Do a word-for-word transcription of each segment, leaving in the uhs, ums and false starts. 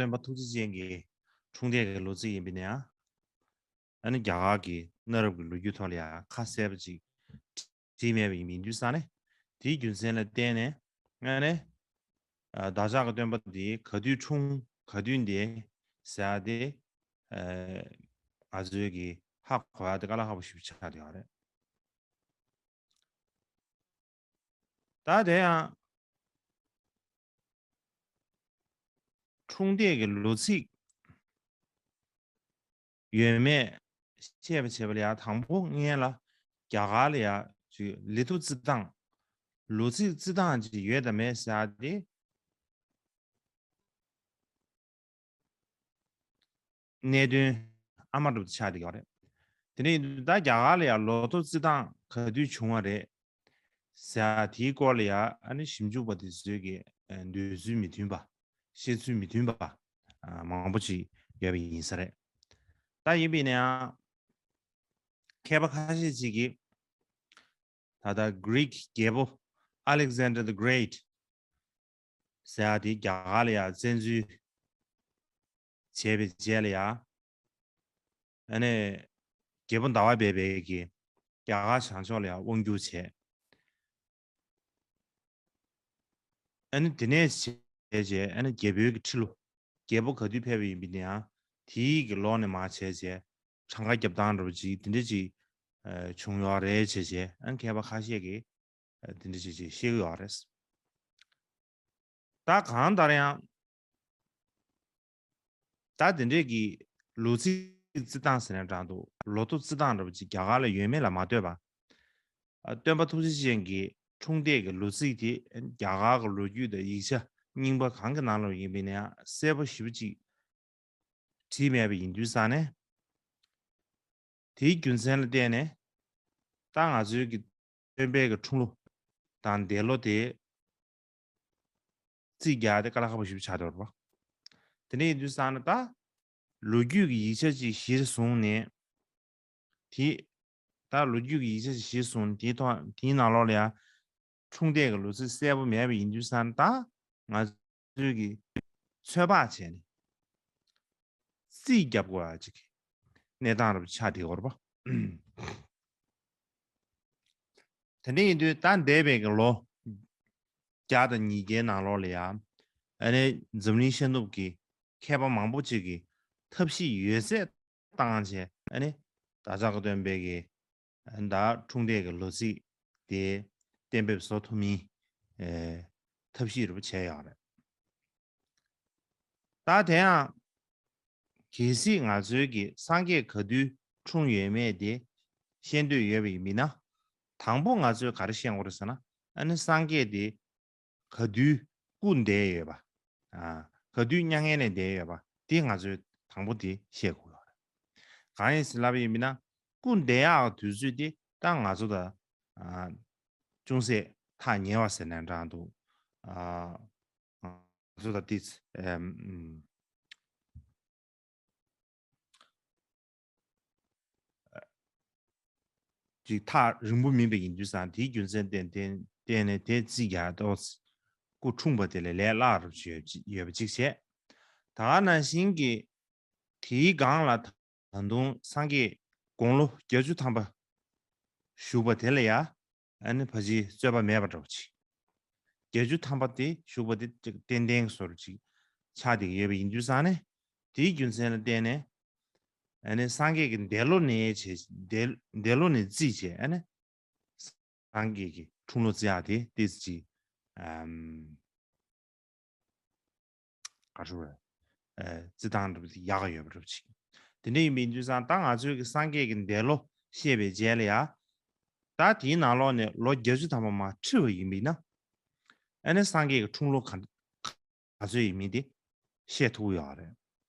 སྟོན་པ་ཐུགས་རྗེ་ཅན་གྱི་འཁྲུངས་འདས་ཀྱི་ལོ་ཚིགས་ཡིན་པ་ཡིན་ན་ཡང་། ཨ་ནི་རྒྱ་གར་གྱི་གནའ་རབས་ཀྱི་ལོ་རྒྱུས་ཐོག་ལ་ཡང་ཁ་གསལ་པོ་ཅིག་བྲིས་མེད་པ་ཡིན་དུས་ཙང་ནས། དེའི་རྒྱུ་མཚན་ལ་བརྟེན་ནས་ཨ་ནི་བདག་ཅག་གི་སྟོན་པ་འདི་ག་དུས་འཁྲུངས་ག་དུས་འདས་ཟེར་ཡ་དེ་ང་ཚོས་ཀྱི་ཧ་གོ་ཡ་དེ་དཀའ་ལས་ཁག་པོ་ཞིག་ཆགས་བསྡད་ཡོད་རེད། ད་དེ་ཡང་འཁྲུངས་འདས་ཀྱི་ལོ་ཚིགས་ཡོད་མེད་བཤད་པ་བྱས་པ་ལ་ཡང་དང་པོ་སྔོན་ལ་རྒྱ་གར་ལ་ཡང་ཅིག་ལི་ཐོ་རྩི་སྟངས། ལོ་ཚིགས་རྩི་སྟངས་ཅིག་ཡོད་དམ་མེད་ཟེར་ཡ་དེ། གནད་དོན་ཨ་མ་འདྲ་པོ་ཆགས་བསྡད་ཡོད་རེད། དེ་ནས་ད་རྒྱ་གར་ལ་ཡང་ལོ་ཐོ་རྩི་སྟངས་ག་དུས་བྱུང་བ་རེད་ཟེར་ཡ་དེའི་སྐོར་ལ་ཡང་ཨ་ནི་ཞིབ་འཇུག་པ་དེ་ཚོས་ཀྱི་འདོད་ཚུལ་མི་མཐུན་པ། བཤད་ཚུལ་མི་མཐུན་པ་མང་པོ་ཅིག་ཡོད་པ་ཡིན་ས་རེད། ད་ཡིན་པས་ན་ཡང་མཁས་པ་ཁ་ཤས་ཅིག་གིས་ད་ལྟ་Greek་རྒྱལ་པོ་Alexander the Great་ཟེར་ཡ་དེ་རྒྱ་གར་ལ་ཡང་བཙན་འཛུལ་བྱས་པའི་རྗེས་ལ་ཡང་། ཨ་ནི་རྒྱལ་པོ་ཟླ་བ་སྦས་པའི་གིས་རྒྱ་གར་བྱང་ཕྱོགས་ལ་ཡང་དབང་བསྒྱུར་བྱས། ཨ་ནི་དེ་ནས་བྱས་རྗེས་ཨ་ནི་རྒྱལ་པོའི་གི་ཁྲི་ལོ། རྒྱལ་པོ་ག་དུས་ཕེབས་པ་ཡིན་པ་ཡིན་ན་ཡང་དེའི་གི་ལོ་ནས་མར་བྱས་རྗེས་གྲངས་ཀ་རྒྱབ་སྟངས་འདྲ་པོ་ཅིག་དེ་འདྲ་ཅིག་བྱུང་ཡོད་རེད་བྱས་རྗེས་ཨ་ནི་མཁས་པ་ཁ་ཤས་ཀྱིས་དེ་འདྲ་ཅིག་ཅིག་བཤད་ཀྱི་ཡོད་རེད། ད་གང་ལྟར་ཡང་། ད་དེ་འདྲས་ཀྱི་ལོ་ཚིགས་རྩི་སྟངས་ཟེར་ན་འདྲ་འདུག་ལོ་ཐོ་རྩི་སྟངས་འདྲ་པོ་ཅིག་རྒྱ་གར་ལ་ཡོད་མེད་ལ་མ་ལྟོས་པ། ཨ། སྟོན་པ་ཐུགས་རྗེ་ཅན་གྱི་འཁྲུངས་འདས་ཀྱི་ལོ་ཚིགས་དེ་རྒྱ་གར་གྱི་ལོ་རྒྱུས་དང་ཡིག་ཆ་རྙིང་པ་གང་གི་ནང་ལ་ཡིན་པ་ཡིན་ན་ཡང་གསལ་པོ་ཞེ་པོ་ཅིག་བྲིས་མེད་པ་ཡིན་དུས་ཙང་ནས། དེའི་རྒྱུ་མཚན་ལ་བརྟེན་ནས་ད་ང་ཚོའི་གི་སྟོན་པའི་གི་འཁྲུངས་ལོ་དང་འདས་ལོ་དེ་རྩིས་རྒྱག་དེ་དཀའ་ལས་ཁག་པོ་ཞེ་པོ་ཆགས་འདུག་རེད་པ། དེ་འདྲ་ཡིན་དུས་ཙང་ནས་ད་ལོ་རྒྱུས་ཀྱི་ཡིག་ཆ་ཅིག་གཞིར་བཟུང་ནས་དེ། ད་ལོ་རྒྱུས་ཀྱི་ཡིག་ཆ་ཅིག་གཞིར་བཟུང་ནས་དེའི་ཐོག་དེའི་ནང་ལོགས་ལ་ཡང་འཁྲུངས་འདས་ཀྱི་ལོ་ཚིགས་གསལ་པོ་མེད་པ་ཡིན་དུས་ཙང་ནས་ད་ང་ཚོས་ཀྱི་ཚོད་དཔག་བྱས་ནས་རྩིས་རྒྱབ་དགོས་པ་ཅིག་གནས་སྟངས་རབ་ཆགས་བསྡད་ཡོད་རེད་པ། དེ་འདྲ་ཡིན་དུས་ད་འདས་པའི་གི་ལོ་བརྒྱ་དང་ཉིས་བརྒྱའི་ནང་ལོགས་ལ་ཡང་ཨ་ནི་འཛམ་གླིང་ཤར་ནུབ་ཀྱི་མཁས་པ་མང་པོ་ཅིག་གིས་ཐབས་ཤེས་ཡོད་ཚད་བཏང་བྱས་ཨ་ནི་བདག་ཅག་གི་སྟོན་པའི་གི་ད་འཁྲུངས་འདས་ཀྱི་ལོ་ཚིགས་དེ་གཏན་འབེབས་བཟོ་ཐུབ་མིན་ཐབས་ཤེས་རེ་བྱས་ཡོད་རེད། ད་དེ་ཡང་གལ་སྲིད་ང་ཚོའི་གི་སངས་རྒྱས་ག་དུས་འཁྲུངས་ཡོད་མེད་དེ་ཤེས་འདོད་ཡོད་པ་ཡིན་མིན་ན། དང་པོ་ང་ཚོས་ག་རེ་ཤེས་དགོས་རེད་ཟེར་ན། ཨ་ནི་སངས་རྒྱས་དེ་ག་དུས་སྐུ་འདས་ཡོད་པ། ཨ། ག་དུས་མྱ་ངན་ལས་འདས་ཡོད་པ་དེ་ང་ཚོས་དང་པོ་དེ་ཤེས་དགོས་ཡོད་རེད། གང་ཡིན་ཟེར་ལབ་པ་ཡིན་མིན་ན་སྐུ་འདས་ཡག་དུས་ཚོད་དེ་ད་ང་ཚོ་ད་ཨ་ཅུང་ཟད་ཐག་ཉེ་བ་ཟེར་ན་འདྲ་འདུག་ཨ། ང་ཚོ་ད་ཏིས་ཨེམ། ཅིག་ཐག་རིང་པོ་མིན་པ་ཡིན་དུས་ཙང་དེའི་རྒྱུ་མཚན་བརྟེན་བརྟེན་བརྟེན་ནས་དེ་རྩིས་རྒྱག་ཏོག་སྐུ་འཁྲུངས་པ་དེ་ལས་ལས་སླ་རུ་ཡོད་ཡོད་པ་ཅིག་བྱས། ད་ག་ནང་བཞིན་གྱི་དེའི་སྒང་ལ་ད་དུང་སངས་རྒྱས་དགུང་ལོ་བརྒྱད་ཅུ་ཐམ་པ་བཞུགས་པ་དེ་ལ་ཡ། ཨ་ནི་ཕལ་ཆེར་རྩོད་པ་མེད་པ་འདྲ་བོ་ཅིག་བརྒྱད་ཅུ་ཐམ་པ་དེ་བཞུགས་པ་དེ་ཅིག་ཏན་ཏན་བཟོ་འདྲ་ཅིག་ཆགས་བསྡད་ཀྱི་ཡོད་པ་ཡིན་དུས་ཙང་ནས། དེའི་རྒྱུ་མཚན་ལ་བརྟེན་ནས། ཨ་ནི་སངས་རྒྱས་ཀྱི་འདས་ལོ་ནས་བྱས་འདས་འདས་ལོ་ནས་རྩིས་བྱས་ཨ་ནི། སངས་རྒྱས་ཀྱི་འཁྲུངས་ལོ་བརྩི་ཡག་དེ་ཏོག་ཙམ་ཅིག་ཨམ། ག་རེ་ཟེར། ཨ། རྩི་སྟངས་འདྲ་པོ་དེ་ཡག་ག་ཡོད་པ་འདྲ་པོ་ཅིག་དེ་འདྲ་ཡིན་པ་ཡིན་དུས་ཙང་ད་ང་ཚོའི་གི་སངས་རྒྱས་ཀྱི་འདས་ལོ་བཤད་པའི་རྗེས་ལ་ཡ། ད་དེའི་ནང་ལོགས་ནས་ལོ་བརྒྱད་ཅུ་ཐམ་པ་མར་ཁྲིད་པ་ཡིན་པ་ཡིན་ན། ཨ་ནི་སངས་རྒྱས་ཀྱི་འཁྲུངས་ལོ་ག་ག་ཚོད་ཡིན་མིན་དེ་བཤད་ཐུབ་ཀྱི་ཡོད་རེད།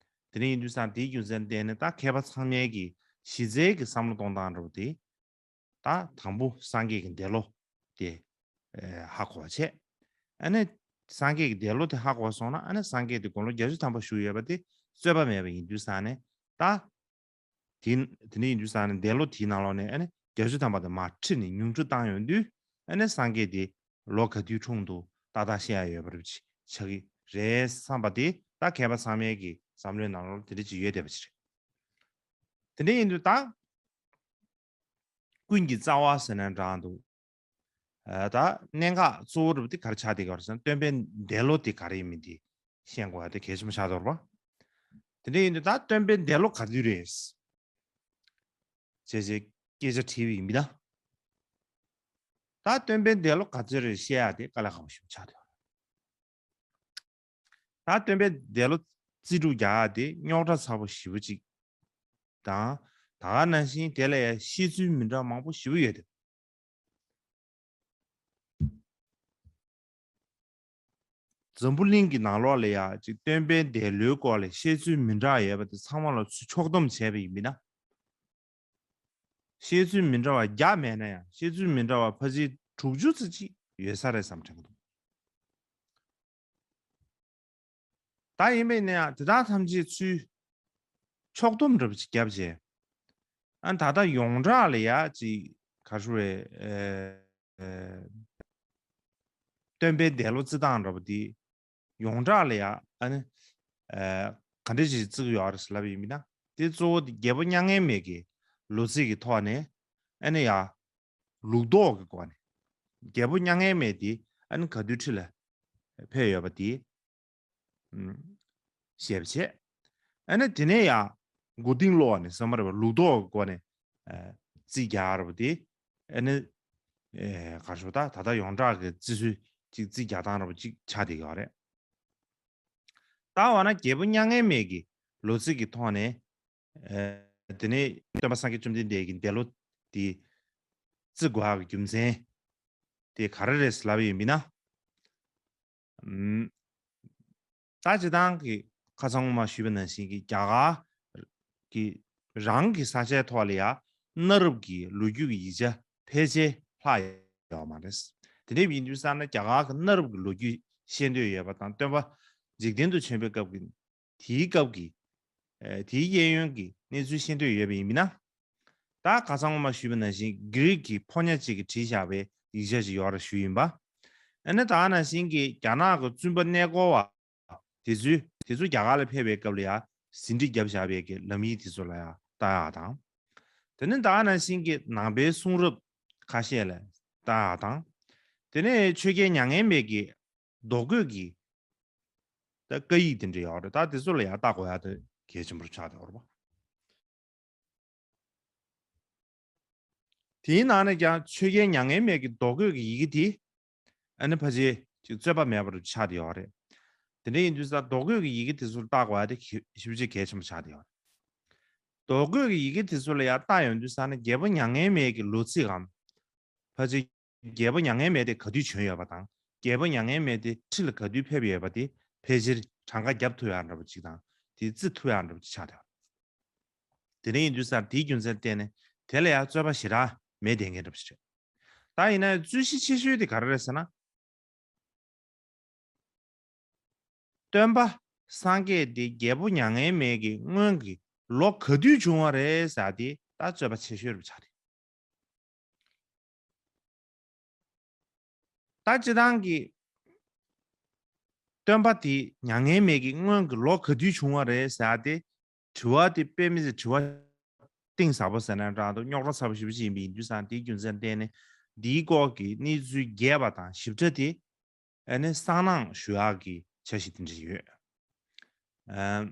དེ་འདྲ་ཡིན་དུས་ཙང་དེའི་རྒྱུ་མཚན་བརྟེན་ནས་ད་མཁས་པ་ཚང་མའི་གི་གཞི་རྩའི་གི་བསམ་བློ་གཏོང་སྟངས་འདྲ་པོ་དེ། ད་དང་པོ་སངས་རྒྱས་ཀྱི་འདས་ལོ་དེ་ཨེ་ཧ་གོ་བ་བྱས། ཨ་ནི་སངས་རྒྱས་ཀྱི་འདས་ལོ་དེ་ཧ་གོ་བ་སོང་ན་ཨ་ནི་སངས་རྒྱས་དེ་དགུང་ལོ་བརྒྱད་ཅུ་ཐམ་པ་བཞུགས་ཡོད་པ་དེ་རྩོད་པ་མེད་པ་ཡིན་དུས་ཙང་ནས་ད། དེ་དེ་འདྲ་ཡིན་དུས་ཙང་ནས་འདས་ལོ་དེའི་ནང་ལོགས་ནས་ཨ་ནི་བརྒྱད་ཅུ་ཐམ་པ་དེ་མར་ཁྲིད་ནས་ཉུང་འཕྲི་བཏང་ཡོང་དུས་ཨ་ནི་སངས་རྒྱས་དེ་ལོ་ག་དུས་འཁྲུངས་འདུག་ཏག་ཏག་བཤད་ཡ་ཡོད་པ་རེད་ཆགས་ཀྱི་རེད་བསམ་པ་དེ་ ད་མཁས་པ་ཚང་མའི་གི་བསམ་བློའི་ནང་ལོགས་དེ་འདྲ་ཅིག་ཡོད་བསྡད་པ་ཅིག་རེད། དེ་འདྲ་ཡིན་དུས་ད་ཀུན་གྱི་རྩ་བ་ཟེར་ན་འདྲ་འདུག་ཨ། ད་གནད་འགག་གཙོ་བོ་རུ་དེ་ག་རེ་ཆགས་བསྡད་ཀྱི་ཡོད་རེད་ཟེར་ན། སྟོན་པའི་འདས་ལོ་དེ་ག་རེ་ཡིན་མིན་དེ་ཤེས་དགོས་ཡ་དེ་གལ་ཆེན་པོ་ཆགས་འདུག་རེད་པ། དེ་འདྲ་ཡིན་དུས་ད་སྟོན་པའི་འདས་ལོ་ག་དུས་རེད་ཅེས་ཅེས་སྐད་ཆ་དྲིས་པ་ཡིན་མིན་ན། ད་སྟོན་པའི་འདས་ལོ་ག་ཚོད་རེད་བཤད་ཡ་དེ་དཀའ་ལས་ཁག་པོ་ཞིག་ཆགས་འདུག་ད་སྟོན་པའི་འདས་ལོ་རྩིས་སྒྲུབ་རྒྱག་ཡ་དེ་རྙོག་དྲ་ཚ་པོ་ཞེ་པོ་ཅིག་དང་། ད་ག་ནང་བཞིན་དེ་ལ་ཡང་བཤད་ཚུལ་མི་འདྲ་མང་པོ་ཞེ་པོ་ཡོད་དེ། འཛམ་བུ་གླིང་གི་ནང་ལོགས་ལ་ཡ་ཅིག་སྟོན་པའི་འདས་ལོའི་སྐོར་ལ་བཤད་ཚུལ་མི་འདྲ་ཡོད་པ་དེ་ཚང་མ་ལ་ཚུར་ཕྱོགས་བསྡོམས་བྱས་པ་ཡིན་མིན་ན། བཤད་ཚུལ་མི་འདྲ་བ་བརྒྱ་མེད་ན་ཡང་བཤད་ཚུལ་མི་འདྲ་བ་ཕལ་ཆེར་དྲུག་ཅུ་ཙམ་ཅིག་ཡོད་ས་རེད་བསམ་དྲན་གྱི་འདུག་ད་ཡིན་པས་ན་ཡང་དེ་དག་ཐམས་ཅད་ཚུར་ཕྱོགས་བསྡོམས་འདྲ་པོ་ཅིག་བརྒྱབ་རྗེས། ཨ། ད་ལྟ་ཡོངས་གྲགས་ལ་ཡ་ཅིག་ག་རེ་ཞུ་དགོས་རེད། ཨེ། ཨེ། སྟོན་པའི་འདས་ལོ་རྩི་སྟངས་འདྲ་པོ་དེ་ཡོངས་གྲགས་ལ་ཡ། ཨ་ནི། ཨེ། ག་འདྲ་ཞིག་བརྩི་གི་ཡོད་རེད་ཟེར་ལབ་ཡིན་མིན་ན། དེ་གཙོ་བོ་དེ་རྒྱལ་པོ་མྱ་ངན་མེད་ཀྱི་ལོ་ཚིགས་ཀྱི་ཐོག་ནས། ཨ་ནི་ཡ། ལུགས་ལྡོག་གི་སྒོ་ནས། རྒྱལ་པོ་མྱ་ངན་མེད་དེ་ཨ་ནི་ག་དུས་ཁྲི་ལ་ཕེབས་ཡོད་པ་དེ། ཨུམ། ཞེས་པ་བྱས། ཨ་ནི་དེ་ནས་ཡང་མགོ་རྟིང་སློག་ནས་ཟེར་མ་རེད་པ། ལུགས་ལྡོག་གི་སྒོ་ནས། ཨ། རྩིས་རྒྱག་རེད་པ་དེ། ཨ་ནི། ཨེ། ག་རེ་ཞུ། ད་ད་ལྟ་ཡོངས་གྲགས་ཀྱི་རྩིས་སྲོལ་ཅིག་རྩིས་རྒྱག་སྟངས་འདྲ་པོ་ཅིག་ཆགས་བསྡད་ཡོད་རེད། ད་འོ་ན་རྒྱལ་པོ་མྱ་ངན་མེད་ཀྱི་ལོ་ཚིགས་ཀྱི་ཐོག་ནས། ཨེ། དེ་ནས་སྟོན་པ་སངས་རྒྱས་བཅོམ་ལྡན་འདས་ཀྱི་འདས་ལོ་དེ་བརྩི་དགོས་ཡག་གི་རྒྱུ་མཚན་དེ་ག་རེ་རེད་ལབ་ཡོད་མིན་ན། ཨུམ། ད་སྤྱིར་བཏང་གི་ཁ་སང་སྔོན་མ་ཞུས་པ་ནང་བཞིན་གྱི་རྒྱ་གར་གྱི་རང་གི་ས་ཆའི་ཐོག་ལ་ཡ་གནའ་རབས་ཀྱི་ལོ་རྒྱུས་ཀྱི་ཡིག་ཆ་ཕལ་ཆེར་ལྷག་ཡོད་མ་རེད། དེ་འདྲ་ཡིན་དུས་ཙང་ན་རྒྱ་གར་གྱི་གནའ་རབས་ཀྱི་ལོ་རྒྱུས་ཤེས་འདོད་ཡོད་པ་དང་། སྟོན་པ་འཇིག་རྟེན་དུ་བྱོན་པའི་སྐབས་ཀྱི་དེའི་སྐབས་ཀྱི། ཨེ། དེའི་གཡས་གཡོན་གྱི་གནས་ཚུལ་ཤེས་འདོད་ཡོད་པ་ཡིན་མིན་ན། ད་ཁ་སང་སྔོན་མ་ཞུས་པ་ནང་བཞིན་གྷི་རིག་གི་ཕོ་ཉ་ཅིག་གིས་བྲིས་བཞག་པའི་ཡིག་ཆ་ཞིག་ཡོད་རེད་ཞུས་ཡིན་པ། ཨ་ནི་ད་ནང་བཞིན་གྱི་རྒྱ་ནག་གི་བཙུན་པ་གནས་སྐོར་བ་དེ་ཚོས་དེ་ཚོ་རྒྱ་གར་ལ་ཕེབས་པའི་སྐབས་ལ་ཡ་ཟིན་བྲིས་བརྒྱབ་བཞག་པའི་གི་ལམ་ཡིག་དེ་ཚོ་ལ་ཡ་ལྟ་ཡག་དང་། དེ་ནས་ད་ནང་བཞིན་གྱི་ནང་པའི་གསུང་རབ་ཁ་ཤས་ལ་ལྟ་ཡག་དང་། དེ་ནས་ཆོས་རྒྱལ་མྱ་ངན་མེད་ཀྱི་རྡོ་བརྐོས་ཀྱི་ད་བཀའ་ཡིག་དེ་འདྲ་ཡོད་རེད། ད་དེ་ཚོ་ལ་ཡང་ལྟ་དགོས་ཡག་དེ་གལ་ཆེན་པོ་ཆགས་བསྡད་ཡོད་རེད་པ། དེའི་ནང་ནས་ཀྱང་ཆོས་རྒྱལ་མྱ་ངན་མེད་ཀྱི་རྡོ་བརྐོས་ཀྱི་ཡི་གེ་དེ་ཨ་ནི་ཕལ་ཆེར་ཅིག་རྩོད་པ་མེད་པར་ཆགས་བསྡད་ཡོད་རེད། དེ་འདྲ་ཡིན་དུས་ཙང་རྡོ་བརྐོས་ཀྱི་ཡི་གེ་དེ་ཚོ་ལ་ལྟ་དགོས་ཡག་དེ་གལ་ཞེ་པོ་ཅིག་གལ་ཆེན་པོ་ཆགས་བསྡད་ཡོད་རེད། རྡོ་བརྐོས་ཀྱི་ཡི་གེ་དེ་ཚོ་ལ་ཡང་ལྟ་ཡོང་དུས་ཙང་ན་རྒྱལ་པོ་མྱ་ངན་མེད་ཀྱི་ལོ་ཚིགས་གམ། ཕལ་ཆེར་རྒྱལ་པོ་མྱ་ངན་མེད་དེ་ག་དུས་བྱོན་ཡོད་པ་དང་། རྒྱལ་པོ་མྱ་ངན་མེད་དེ་ཁྲི་ལ་ག་དུས་ཕེབས་ཡོད་པ་དེ་ཕལ་ཆེར་གྲངས་ཀ་བརྒྱབ་ཐུབ་ཡག་འདྲ་པོ་ཅིག་དང་། དེ་བརྩི་ཐུབ་ཡག་འདྲ་པོ་ཅིག་ཆགས་བསྡད་ཡོད། དེ་འདྲ་ཡིན་དུས་ཙང་དེའི་རྒྱུ་མཚན་བརྟེན་ནས་དེ་ལ་ཡང་རྩོད་པ་ཞེ་དྲག་མེད་བསྡད་མཁན་འདྲ་པོ་ཞིག་རེད། ད་ཡིན་ན་རྩོད་གཞི་ཆེ་ཤོས་དེ་ག་རེ་རེད་ཟེར་ན། སྟོན་པ་སངས་རྒྱས་དེ་རྒྱལ་པོ་མྱ་ངན་མེད་ཀྱི་སྔོན་གྱི་ལོ་ག་དུས་བྱུང་བ་རེད་ཟེར་དེ་ད་རྩོད་པ་ཆེ་ཤོས་རུ་ཆགས་རེད། ད་སྤྱིར་བཏང་གི་སྟོན་པ་དེ་མྱ་ངན་མེད་ཀྱི་སྔོན་གྱི་ལོ་ག་དུས་བྱུང་བ་རེད་ཟེར་དེ། དྲི་བ་དེ་དཔེ་མི་སྲིད་དྲི་བ་གཏིང་ཟབ་པོ་ཟེར་ན་འདྲ་འདུག་རྙོག་དྲ་ཚ་པོ་ཞེ་པོ་ཅིག་ཡིན་པ་ཡིན་དུས་ཙང་དེའི་རྒྱུ་མཚན་བརྟེན་ནས་འདིའི་སྐོར་གྱི་གནས་ཚུལ་རྒྱས་པ་དང་ཞིབ་ཕྲ་དེ་ཨ་ནི་གསང་ནང་ཞུ་ཡག་གི་འཆར་གཞི་དེ་འདྲ་ཡོད། ཨ།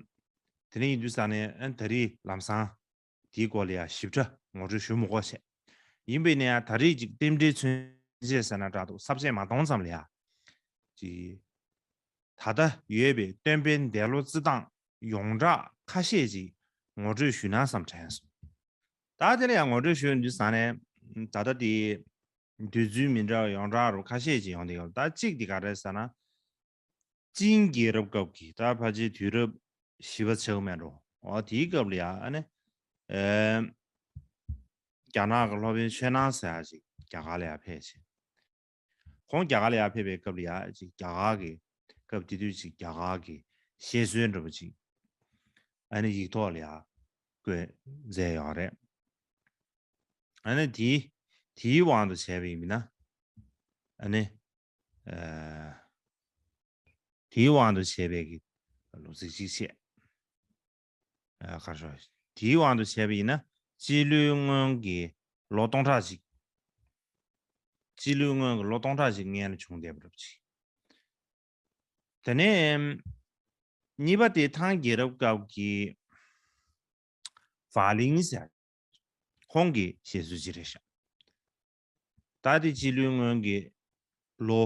དེ་འདྲ་ཡིན་དུས་ཙང་ནས་ཨ་ནི་ད་རེས་ལམ་སང་དེའི་སྐོར་ལ་ཡང་ཞིབ་ཕྲ་ངོ་སྤྲོད་ཞུ་མི་དགོས་བྱས། ཡིན་པས་ན་ཡང་ད་རེས་ཅིག་རྟེན་འབྲེལ་མཚོན་བྱེད་ཟེར་ན་འདྲ་འདུག་ས་བཅད་མ་སྟོང་ཙམ་ལ་ཡང་ཅིག་ད་ལྟ་ཡོད་པའི་སྟོན་པའི་འདས་ལོ་རྩི་སྟངས་ཡོངས་གྲགས་ཁ་ཤས་ཅིག་ངོ་སྤྲོད་ཞུས་ན་བསམ་དྲན་སོང་། ད་དེ་ལ་ཡང་ངོ་སྤྲོད་ཞུ་ཡོང་དུས་ཙང་ནས་ད་ལྟ་དེ་དུས་ཚོད་མི་འདྲ་བ་ཡོངས་གྲགས་རུ་ཁ་ཤས་ཅིག་ཡོང་བསྡད་ཡོད། ད་གཅིག་དེ་ག་རེ་ཟེར་ན། ཅིན་རྒྱལ་རབས་སྐབས་ཀྱི་ད་ཕལ་ཆེར་དུས་རབས་བཞི་པ་ཆགས་མེད་འགྲོ། འོ་དེའི་སྐབས་ལ་ཡང་ཨ་ནི། ཨེ། རྒྱ་ནག་གི་སློབ་དཔོན་ཆོས་ནང་ཟེར་ཡག་ཅིག་རྒྱ་གར་ལ་ཡང་ཕེབས་ཤིང་། ཁོང་རྒྱ་གར་ལ་ཡང་ཕེབས་པའི་སྐབས་ལ་ཡང་ཅིག་རྒྱ་གར་གྱི་སྐབས་དེ་དུས་ཅིག་རྒྱ་གར་གྱི་བཤད་སྲོལ་འདྲ་པོ་ཅིག་ཨ་ནི་ཡིག་ཐོག་ལ་ཡང་བཀོད་མཛད་ཡོད་རེད། ཨ་ནི་དེའི་དེའི་དབང་དུ་བྱས་པ་ཡིན་ན། ཨ་ནི། ཨ། དེའི་དབང་དུ་བྱས་པའི་གི་ ལོ་ཚིགས་གཅིག་བྱས། ཨ་གར་ཤོ། དེའི་དབང་དུ་བྱས་པ་ཡིན་ན་སྤྱི་ལོའི་སྔོན་གྱི་ལོ་སྟོང་ཕྲག་གཅིག་སྤྱི་ལོའི་སྔོན་གྱི་ལོ་སྟོང་ཕྲག་གཅིག་སྔོན་ལ་བྱུང་བསྡད་པ་རེད་པ་ཅིག་དེ་ནས་གཉིས་པ་དེ་ཐང་རྒྱལ་རབས་སྐབས་ཀྱི་ཧྥ་ལིང་ཟེར། ཁོང་གི་བཞེད་སྲོལ་ཅིག་རེད་ཤག་ད་དེ་སྤྱི་ལོའི་སྔོན་གྱི་ལོ་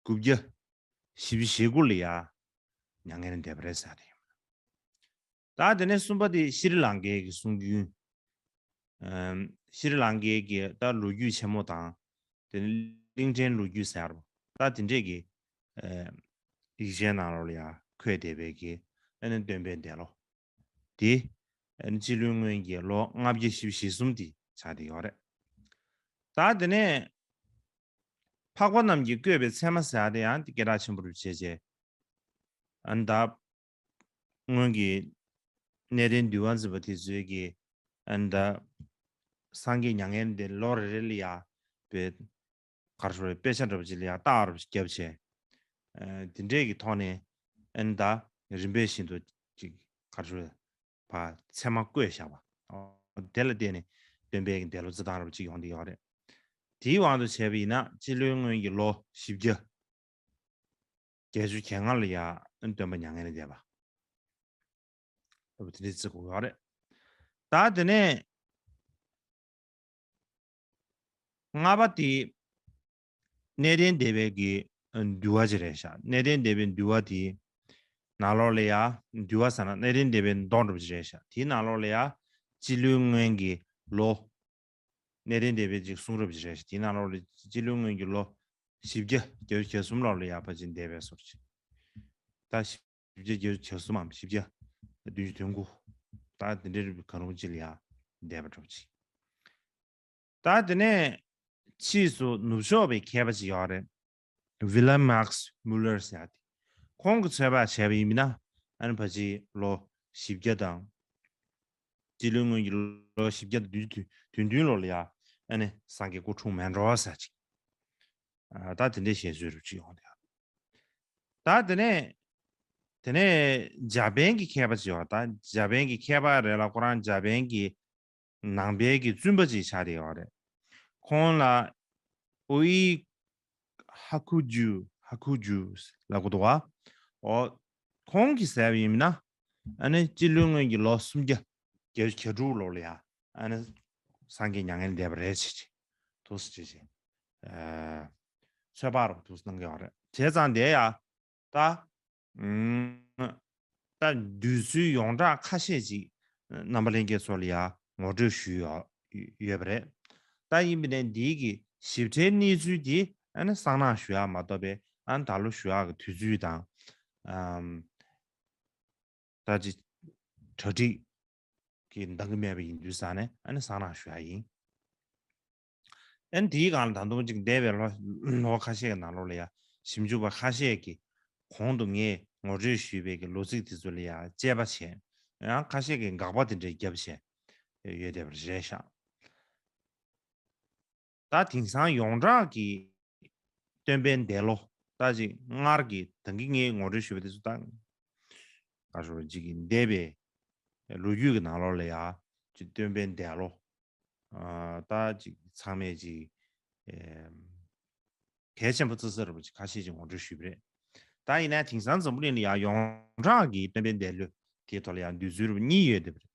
དགུ་བརྒྱ་བཞི་བཅུ་ཞེ་དགུ་ལ་ཡ་མྱ་ངན་འདས་པ་རེད་ཟེར་རེད། ད་དེ་ནས་གསུམ་པ་དེ་ཤྲི་ལང་ཀའི་གི་སྲུང་སྐྱོན། ཨམ། ཤྲི་ལང་ཀའི་གི་ད་ལོ་རྒྱུས་ཆེན་མོ་དང་། དེ་ནས་གླིང་ཕྲན་ལོ་རྒྱུས་ཟེར་བ། ད་དེ་འདྲས་ཀྱི་ཨ་ཡིག་ཆའི་ནང་ལོགས་ལ་ཡ་འཁོད་བསྡད་པའི་གི་ཨ་ནི་སྟོན་པའི་འདས་ལོ། དེ་ཨ་ནི་སྤྱི་ལོའི་སྔོན་གྱི་ལོ་ལྔ་བརྒྱ་བཞི་བཅུ་ཞེ་གསུམ་དེ་ཆགས་བསྡད་ཡོད་རེད། ད་དེ་ནས་འཕགས་པ་རྣམས་ཀྱིས་བསྐོས་པའི་ཚད་མ་ཟེར་ཡ་དེ་ཡང་དེ་སྐད་གྲགས་ཆེན་པོ་རུ་བྱས་རྗེས། ཨ་ནི་ད་སྔོན་གྱི་གནས་བརྟན་འདུལ་བ་འཛིན་པ་དེ་ཚོའི་གི་ཨ་ནི་ད་སངས་རྒྱས་མྱ་ངན་འདས་ལོ་རེ་རེ་ལ་ཡ་པའི་གར་ཤོར་བའི་དཔེ་ཆ་འདྲ་པོ་ཅིག་ལ་ཡ་རྟགས་རུ་བརྒྱབ་བྱས། ཨ་དེ་འདྲས་ཀྱི་ཐོག་ནས་ཨ་ནི་ད་རིམ་པས་བཞིན་དུ་ཅིག་གར་ཤོར་བའི་བ་ཚད་མ་བཀོད་བཞག་པ། ཨོ་དེ་ལ་བརྟེན་ནས་སྟོན་པའི་འདས་ལོ་རྩི་སྟངས་རབ་ཅིག་ཡོང་གི་ཡོད་རེད། དེའི་དབང་དུ་བྱས་པ་ཡིན་ན་སྤྱི་ལོའི་སྔོན་གྱི་ལོ་བཞི་བརྒྱ་བརྒྱད་ཅུ་གྱ་ལྔ་ལ་ཡང་སྟོན་པ་མྱ་ངན་ལས་འདས་པ། ལྟ་བུ་དེ་འདྲའི་བརྩི་དགོས་ཡོད་རེད། ད་དེ་ནས་ལྔ་པ་དེ་གནས་བརྟན་སྡེ་པའི་གི་འདུལ་བ་ཅིག་རེད་ཤག་གནས་བརྟན་སྡེ་པའི་འདུལ་བ་དེ་ནང་ལོགས་ལ་ཡ་འདུལ་བ་ཟེར་ན་གནས་བརྟན་སྡེ་པའི་མདོ་འདྲ་པོ་ཅིག་རེད་ཤག་དེའི་ནང་ལོགས་ལ་ཡ་སྤྱི་ལོའི་སྔོན་གྱི་ལོ། གནས་བརྟན་སྡེ་པའི་ཅིག་གསུང་རབ་ཅིག་རེད་ཤག་དེའི་ནང་ལོགས་ལ་སྤྱི་ལོའི་སྔོན་གྱི་ལོ་བཞི་བརྒྱ་བརྒྱད་ཅུ་གྱ་གསུམ་ལོགས་ལ་ཡ་ཕལ་ཆེར་འདས་པའི་སོར་ཅིག་ད་བཞི་བརྒྱ་བརྒྱད་ཅུ་གྱ་གསུམ་མམ་བཞི་བརྒྱ་བདུན་ཅུ་དོན་དགུ། ད་དེ་འདྲའི་གང་རུང་ཅིག་ལ་ཡ་འདས་པ་འདྲ་པོ་ཅིག་ད་དེ་ནས་ཕྱིས་སུ་ནུབ་ཕྱོགས་པའི་མཁས་པ་ཅིག་ཡོད་རེད། ཝི་ལམ་མཱག་སི་མུ་ལར་ཟེར་ཡ་དེ། ཁོང་གིས་ཚོད་དཔག་བྱས་པ་ཡིན་ན་ཨ་ནི་ཕལ་ཆེར་ལོ་བཞི་བརྒྱ་དང་། སྤྱི་ལོའི་སྔོན་གྱི་ལོ་བཞི་བརྒྱ་དང་བདུན་ཅུ་དོན་བདུན་ལོ་ལ་ཡ་ཨ་ནི་སངས་རྒྱས་སྐུ་འཁྲུངས་མེད་འགྲོ་ཟེར་ཅིག་ཨ་ད་དེ་འདྲའི་བཤད་སྲོལ་རུ་ཅིག་ཡོང་དེ། ད་དེ་ནས་དེ་ནས་འཇར་པན་གྱི་མཁས་པ་ཅིག་ཡོད། ད་འཇར་པན་གྱི་མཁས་པ་རེད་ལ་ཁོ་རང་འཇར་པན་གྱི་ནང་པའི་གི་བཙུན་པ་ཅིག་ཆགས་བསྡད་ཡོད་རེད། ཁོང་ལ་ཨོ་ཨི་ཧ་ཁུ་ཇུ་ཧ་ཁུ་ཇུ་ལབ་གི་འདུག་བ། ཨོ་ཁོང་གིས་ཟེར་བ་ཡིན་ན་ཨ་ནི་སྤྱི་ལོའི་སྔོན་གྱི་ལོ་སུམ་བརྒྱ་བརྒྱད་ཅུ་གྱ་དྲུག་ལོ་ལ་ཡ་ཨ་ནི་སངས་རྒྱས་མྱ་ངན་འདས་པ་རེད་ཅེས་ཅེས་ཐུགས་སུ་ཅེས་ཅེས་ཚོད་དཔག་རོགས་ཐུགས་སུ་གནང་གི་ཡོད་རེད། བྱས་ཙང་དེ་ཡ། ད། ཨུམ། ད་འདོད་ཚུལ་ཡོངས་གྲགས་ཁ་ཤས་ཅིག་རྣམ་པ་ལྷན་རྒྱས་ཚོ་ལ་ཡང་ངོ་སྤྲོད་ཞུས་ཡོད་ཡོད་པ་རེད། ད་ཡིན་པ་ནས་འདིའི་གི་ཞིབ་ཕྲའི་གནས་ཚུལ་དེ་ཨ་ནི་སང་གནངས་ཞུ་ཡག་མ་གཏོགས་པའི་ཨ་ནི་ད་ལོ་ཞུ་ཡག་གི་དུས་ཚོད་དང་། ཨམ། ད་ཅི། གྲ་སྒྲིག་གི་འདང་གི་མེད་པ་ཡིན་དུས་ཙང་ནས་ཨ་ནི་སང་གནངས་ཞུ་ཡག་ཡིན། ཨ་ནི་དེའི་སྒང་ལ་ད་དུང་ཅིག་འདས་པའི་ལོ་ལོ་ཁ་ཤས་ཀྱི་ནང་ལོགས་ལ་ཡ་ཞིབ་འཇུག་པ་ཁ་ཤས་ཀྱིས་གོང་དུ་ངས་ངོ་སྤྲོད་ཞུས་པའི་གི་ལོ་ཚིགས་དེ་ཚོ་ལ་ཡ་དཔྱད་པ་བྱས། ཡང་ཁ་ཤས་ཀྱིས་དགག་པ་དེ་འདྲ་བརྒྱབ་བྱས་ཡོད་བསྡད་པ་རེད་ཤག་ད་དེང་སང་ཡོངས་གྲགས་ཀྱི་སྟོན་པའི་འདས་ལོ་ད་ཅིག་སྔར་གྱི་ད་གིན་ངས་ངོ་སྤྲོད་ཞུས་པ་དེ་ཚོ་ད་ག་ཞོར་ཅིག་གི་འདས་པའི་ལོ་རྒྱུས་ཀྱི་ནང་ལོགས་ལ་ཡ་ཅིག་སྟོན་པའི་འདས་ལོ། ཨ་ད་ཅིག་ཚང་མས་ཅིག་ཨེ་གལ་ཆེན་པོ་བརྩི་ས་རུ་ཅིག་ཁ་ཤས་ཅིག་ངོ་སྤྲོད་ཞུས་པ་རེད། ད་ཡིན་ན་དེང་སང་འཛམ་བུ་གླིང་ལ་ཡང་ཡོངས་གྲགས་ཀྱི་སྟོན་པའི་འདས་ལོ་དེའི་ཐོག་ལ་ཡང་འདོད་ཚུལ་རུ་གཉིས་ཡོད་བསྡད་པ་རེད།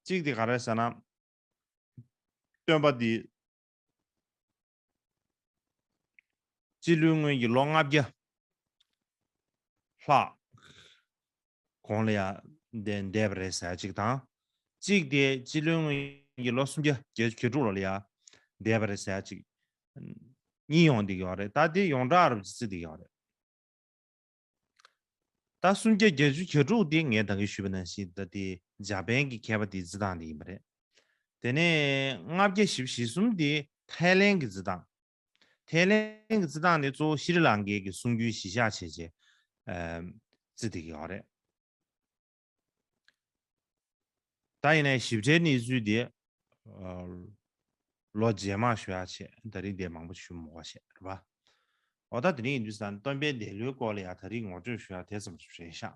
གཅིག་དེ་ག་རེ་ཟེར་ན། སྟོན་པ་འདི་སྤྱི་ལོའི་སྔོན་གྱི་ལོ་ལྔ་བརྒྱ་ལྷག་གོང་ལ་ཡང་འདས་འདས་པ་རེད་ཟེར་གཅིག་དང་། གཅིག་དེ་སྤྱི་ལོའི་སྔོན་གྱི་ལོ་སུམ་བརྒྱ་བརྒྱད་ཅུ་གྱ་དྲུག་ལོ་ལ་ཡང་འདས་པ་རེད་ཟེར་གཅིག་གཉིས་ཡོང་བསྡད་ཀྱི་ཡོད་རེད། ད་དེ་ཡོངས་གྲགས་རུ་བརྩི་བསྡད་ཀྱི་ཡོད་རེད། ད་སུམ་བརྒྱ་བརྒྱད་ཅུ་གྱ་དྲུག་དེ་ངས་ད་གིན་ཞུས་པ་ནང་བཞིན་ད་དེ་འཇར་པན་གྱི་མཁས་པ་དེའི་རྩི་སྟངས་དེ་ཡིན་པ་རེད། དེ་ནས་ལྔ་བརྒྱ་བཞི་བཅུ་ཞེ་གསུམ་དེ་ཐའི་ལན་གྱི་རྩི་སྟངས། ཐའི་ལན་གྱི་རྩི་སྟངས་དེ་གཙོ་བོ་ཤྲི་ལང་ཀའི་གི་གསུང་རྒྱུན་གཞི་བཞག་བྱས་བྱས་ཨ་རྩི་བསྡད་ཀྱི་ཡོད་རེད། ད་ཡིན་ནའི་ཞིབ་ཕྲའི་གནས་ཚུལ་དེ་ཨ་ལོ་རྗེས་མ་ཞུ་ཡག་བྱས། ད་རིང་དེ་མང་པོ་ཞུ་མི་དགོས་བྱས་རེད་པ། འོ་ད་དེ་རིང་ཡིན་དུས་ཙང་སྟོན་པའི་འདས་ལོའི་སྐོར་ལ་ཡང་ད་རིང་ངོ་སྤྲོད་ཞུ་ཡག་དེ་ཙམ་ཞིག་རེད་ཤག